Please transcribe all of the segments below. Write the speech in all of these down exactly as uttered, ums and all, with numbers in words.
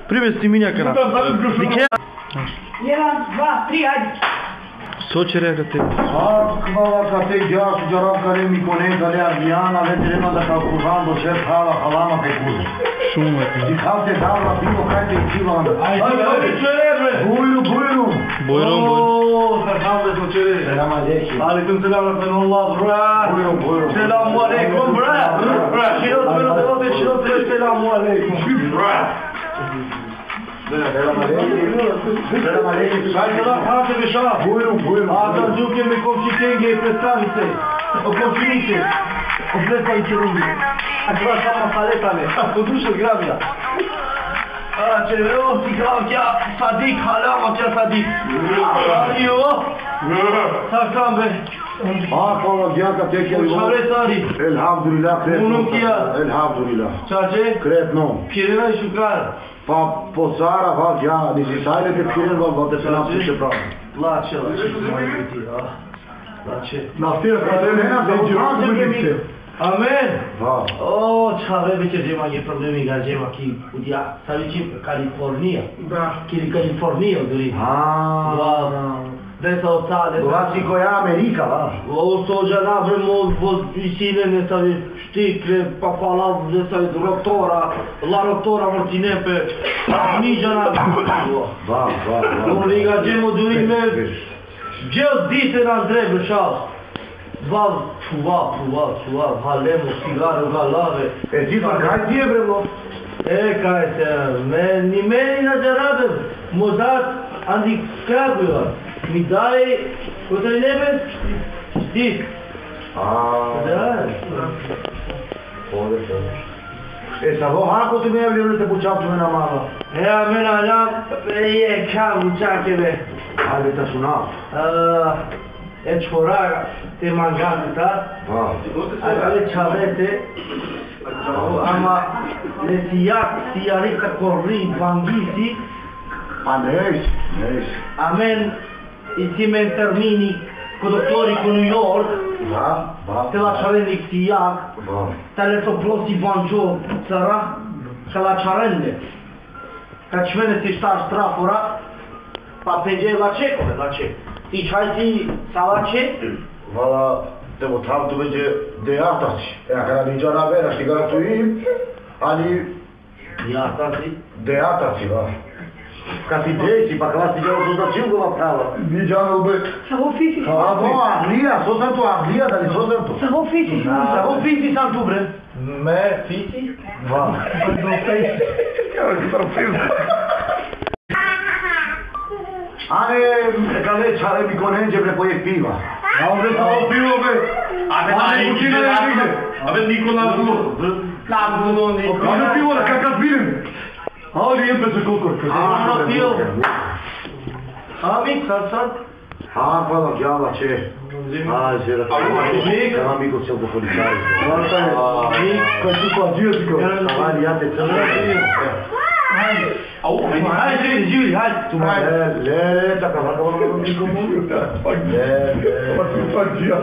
Prime snimini akana. Dikhe. Jedan, dva, tri, ajde. So ćere akate? A, hvala akate, ja so džarav kale mi kone, kale Ardijan, a ve terena da ka kuzan do šef, hala, halama pe kuzo. Šume. Dikhavte davra, bilo kaj te ikivan. Ajde, ajde, ćere, bre. Bujrum, bujrum. Bujrum, bujrum. O, selam be, so ćere. Selam alejkum. Alejkum selam, rahmetullah, bra. Bujrum, bujrum. Selamu alejkum, bra. Bra, širo, širo, širo, selamu alejkum, bra. Selam alejkum. Selam alejkum. Šaj selam, hajde, beša. Bujrum, bujrum. A, da, džuke me komšitenge, predstavite. O komšinice. O predstavite Rumi. A kva sa masaleta me. O dušo gravija. A, čeveo si gravja Sadik, halama ča Sadik. Ajo. Sa sam be. A, hvala, djaka te kjeri. Šavre sari. Elhamdulillah, kretno. Unukija. Elhamdulillah. Čače? Kretno. Kirena i šukar. Pa po sara, va, ja, nisi sajle te piren, va, va, te selam, piše pravo. Lače, lače, majke ti, a. Lače. Naftira ka te ne, na, ne, ne. Amen. Va. O, čhave biće džema, je problemi ga džema ki udja, savi či Kalifornija. Da. Ki Kalifornija, duri. A. Va. Desa o ca, desa. Dolazi koja Amerika, va? O, so džana bre, mo, mo, isine ne savi štikle, pa pala, ne savi rotora, la rotora vrtine pe, ni džana. Va, va, va. Doli ga džemo duri me, džel dite na drebe šal. Va, čuva, čuva, čuva, halemo, cigaro, galave. E, ti pa kaj ti je, bre, mo? E, kaj te, me, ni me ni na džarabe, mo dat, andi Kragujevac, mi daj, kote nebe, štik. A. Da. Ode, ode. E, savo hako tu me javljeno te pučav tu me na mama. E, a me na, na, e, e, ka pučake me. Ajde, ta šunav. A, e, čhora, te mangate ta. Va. A, e, čhavete. Ama, le sijak, sijari ta korri, bangisi. A, neš, neš. Amen. Isi me termini ko doktori ko New York. Va, va. Te la čharen lik sijak. Va. Te le so prosi bančo cara. Te la čharen le. Ka čmene si štar strafora. Pa peđe lače kove, lače. Ti čhaj si sa lače? Vala, te vo thav tu veđe dejatači. E, akana ni džana vera, šti gara tu i, ani Ja, tati. Dea, tati, va. Kati desi, pa kala si džano so značil gova prava. Ni džano be. Savo fisi. Savo aglija, so san tu aglija, dali so san tu? Savo fisi. Savo fisi san tu, bre. Me fisi? Va. Ane, kale čhave mi konenđe, bre, po jek piva. Ja, bre, savo pivo, bre. Ane, ane, ane, ane, Nikola, bre. Kako, no, Nikola. Kako pivo, da, kakav film? A ovdje je bez kokor. A, ono pivo. A mi sad, sad? A, pa da, ja, vače. A, zera. A, mi? Kama mi ko se alkoholičari. A, mi? Kad su pa dio ti ko? Kama ja te crno. Au, hajde, živeli, živeli, hajde. Tu, le, le, le, taka, taka, taka, taka, taka, le, le. Pa tu pa dio.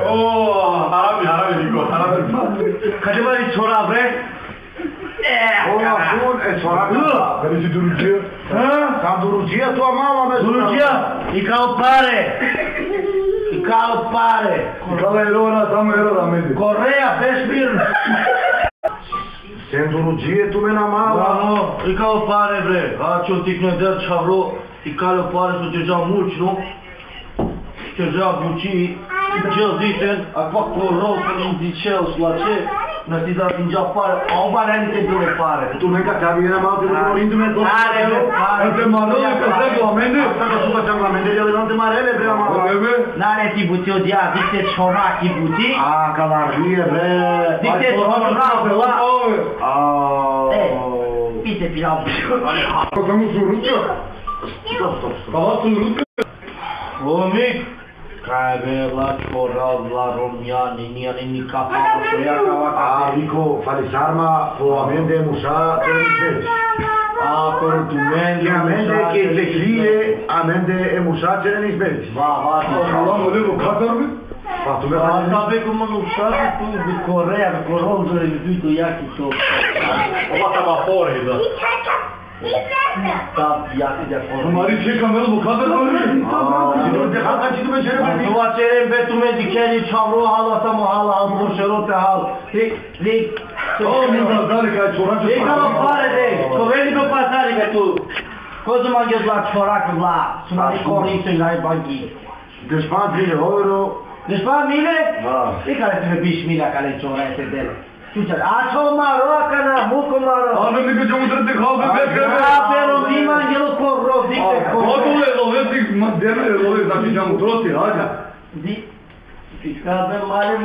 O, harami, harami, Niko, harami. Kad je mali čora, bre? E, ova šun, e, čora, kada si durudžija? Ha? Sa durudžija tu, a mama me. Durudžija, i kao pare. I kao pare. I kao erora, samo erora, medi. Korea, beš mirno. Sen durudžije tu me na mala. Ano, i kao pare, bre. A, čo tikne der čhavro, i kao pare so ćeđa mučno. Ćeđa buči, ćel diten, a kva koro, so indi ćel slače, na si da tinđa pare, a oba reni te dure pare. Tu me ka kavi na mala, te dure indi me. Pare, bre, pare. Te maro, ka se go, amende. Ka su ka čam amende, ja te mare, bre, ama. Nane ti buti odija, dikte čhora ki buti. A, kalarije, bre. Dikte čhora, bla. A. E, pite pilav. Samo su ruska? Stop, stop, stop. Baba su ruska? O, Mik. Kaj be, la čhora, la romnja, ni, ni, ni, ni, kapa, to ja kava, kapa. A, Miko, fali sarma, po amende muša, te nisbe. A, po tu mende, amende, ke te krije, amende e muša, te nisbe. Va, va, to. Salam alejkum, katar be? Pa tu me... A, ka be, komo nuk sa tu, bi Korea, bi Korea, do le tu jaki to. Ova tava fori, da. Sa jaki da Korea. Mari, čekam, evo, kada da li? A, ti do te haka, ti tu me čere. A, tu va čere, be, tu me dikheli, čhavro hala, samo hala, hala, mo šero te hal. Ti, ti. O, mi da, dali kaj čora. Ti ka pare de, ko veli pe pazari kaj tu. Ko so mange dla čora, kaj dla. Sumari kori, so i naj banki. Dešpand mile euro. Dešpand mile? Da. I kale te biš mila kale čora te del. Čučar, a čho maro, a kana muko maro. A, ne, ne, ne, ne, ne, ne, ne, ne, ne. A, pero mi mangelo korro, vi te korro. A, to le, to le, ti, ma, dena, le, znači, džam troti, hađa. Di, ti ka be mare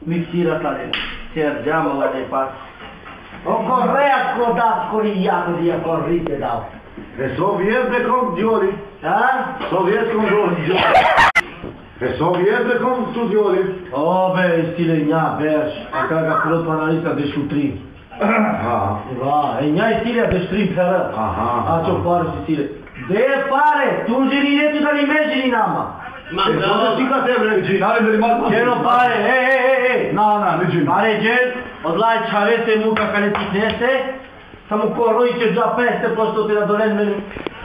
mi sira tale. Čer, džam, la de pas. O Korea ko da, ko ja, ko ja, ko rite da. E so vjerde kom djoli. A? So vjerde kom djoli. E so vjerde kom tu djoli. O be, isi le nja berš, a kada prvo panalista dešutrin. Aha. Va, e nja isi le dešutrin pera. Aha. A čo par isi le. De pare, tu žiri ne tu da li me žiri nama. Ma e, da. Čika te bre, džinare, bre, ma. Keno pare, e, e, e, e. Na, na, ne džin. Pare džen, odlaj čhave se muka kane tiknese. Samo korro i će dža peste, pošto te radolen men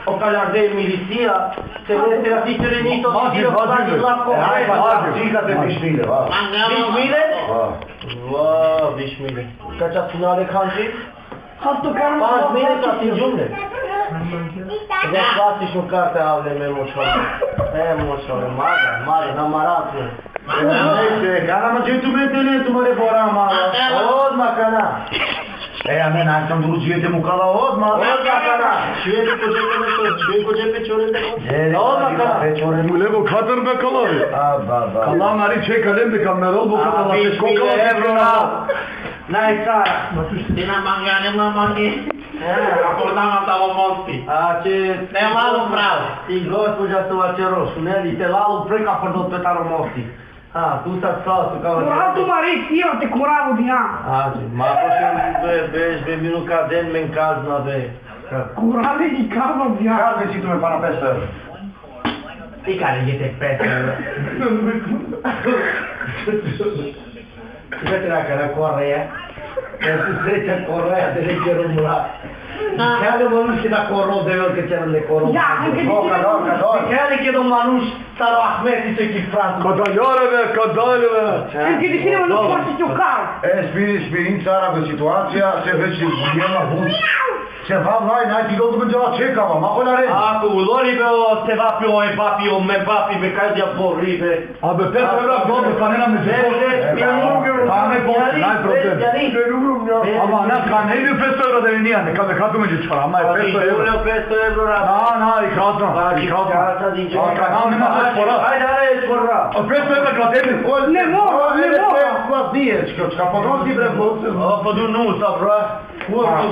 o kaljarde milicija, te veste na ti ćere ništo, ti ćere vađi, vađi, vađi, lako, e, aj, pa, vađi, čika te bišmile, va. Bišmile? Va. Va, bišmile. Kača sunale khanči? Hafto karma. Pas mine sa ti džumle. Za klasično karte avle me močhole. E, močhole, mada, mada, na maratno. Neyse, kana ma džetu me tele, tumare bora mala. Odma kana. E, amen, ankam duru dživete mukala odma. Odma kana. Šivete ko džepe me čore, šivete ko džepe čore. E, odma kana. Pe čore. Mule bo khatar be kala. A, ba, ba. Kala mari čhe kalem be kamero bo kala. Pe ko kala evro na. Najsara. Ti na mangane, na mange. E, a por nama tavo mosti. A, če. Ne malo pravo. I gospođa Tovačeroš, ne li te lalo preka prdot pe taro mosti. A, tu sad sa su kao... Moram tu mari, sira te koravo dina. A, ma pošto be, be, be, minu ka den men kazna, be. Korave i kazna dina. Kazna si tu me pana pesto evro. I kare jete pesto evro. Ti ka tira kara Korea. Ja, tu sreća Korea, te ne kero mura. Kare manuš na korro, de, ke tira le korro. Ja, anke... Doka, doka, doka. Kare ke do manuš, Taro Ahmeti se ki Francuska. Kadalare be, kadalare. Anke di sine manuš, Francuska. E, spiri, spiri, cara be situacija, se već je jema but. Se va, vaj, naj ti go tu čekava, ma kola re. Ako ulori be o, se va pi o, e va pi o, me va pi be, kaj ja bori be. A be, pesto evra, be, be, kanena me džepo. Be, be, be, a me po, naj problem. Ama na, kaneli pesto evra de linija, neka me katu me džepo, ama je pesto evra. Pesto evra. Na, na, i kazna, i kazna. A kana me na džepo. Ajde, ajde, džepo. A pesto evra kateli. Ne mora, ne mora. Kod nije, čka, čka, podnosi bre, o, pa du nu, sa, bro.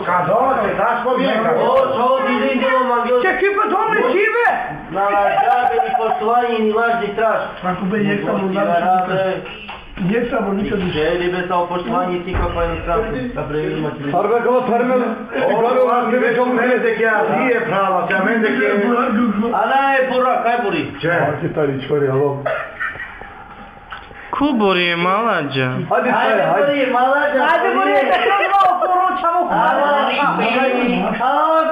Ka dođe, daš po vijeka. O, so ti din dilo mangel. Če ti pa dome žive? Na, da, be, ni poštovanje, ni laž, ni traš. Ako be, jesam, jesam, jesam, nikad više. Želi be, sa poštovanje, ti ka pa inostranstvo, da previdimo ti. Arda kala farmer. O, ti karo, ti be, mende ke, ti je prava, te mende ke. Ana e bura, kaj buri? Če? Ti tari čori, alo. Ku bori, maladža? Hajde, hajde, hajde. Bori, maladža, ajde, bori, bori, da se odmah oporučamo. Ajde, bori,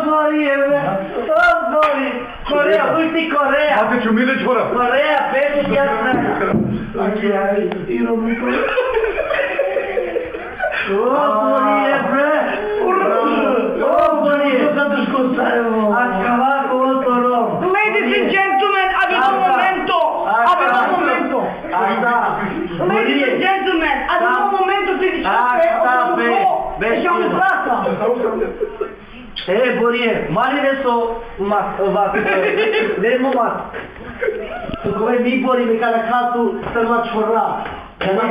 bori, bori, bori. Korea, budi Korea. Hajde, čumile čora. Korea, peti jasna. Ajde, ajde, iro mi Korea. O, bori, bre. O, bori. Zato što stajemo. A kava ko toro. Ladies and gentlemen, a bilo momento. A bilo momento. Asta. Ladies and gentlemen, a bilo momento ti dici. Asta, pe. Bešiamo. E, Borije, mali veso mas, vas, nemo mas. Tu kove mi Bori, mi kada katu, sar ma čhora. Ma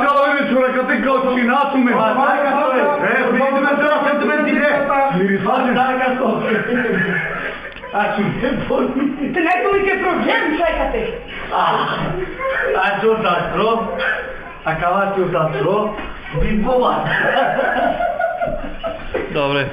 čalo, ime čhora, kate kao činasu me. Ma čalo, ime čhora, kate kao činasu me. E, mi ime čhora, kate me dire. Mi mi fađe. A tu ne Bori. Te neko mi ke problem, čekate. A, a tu da pro. A kava tu da pro. Bi bola. Dobre.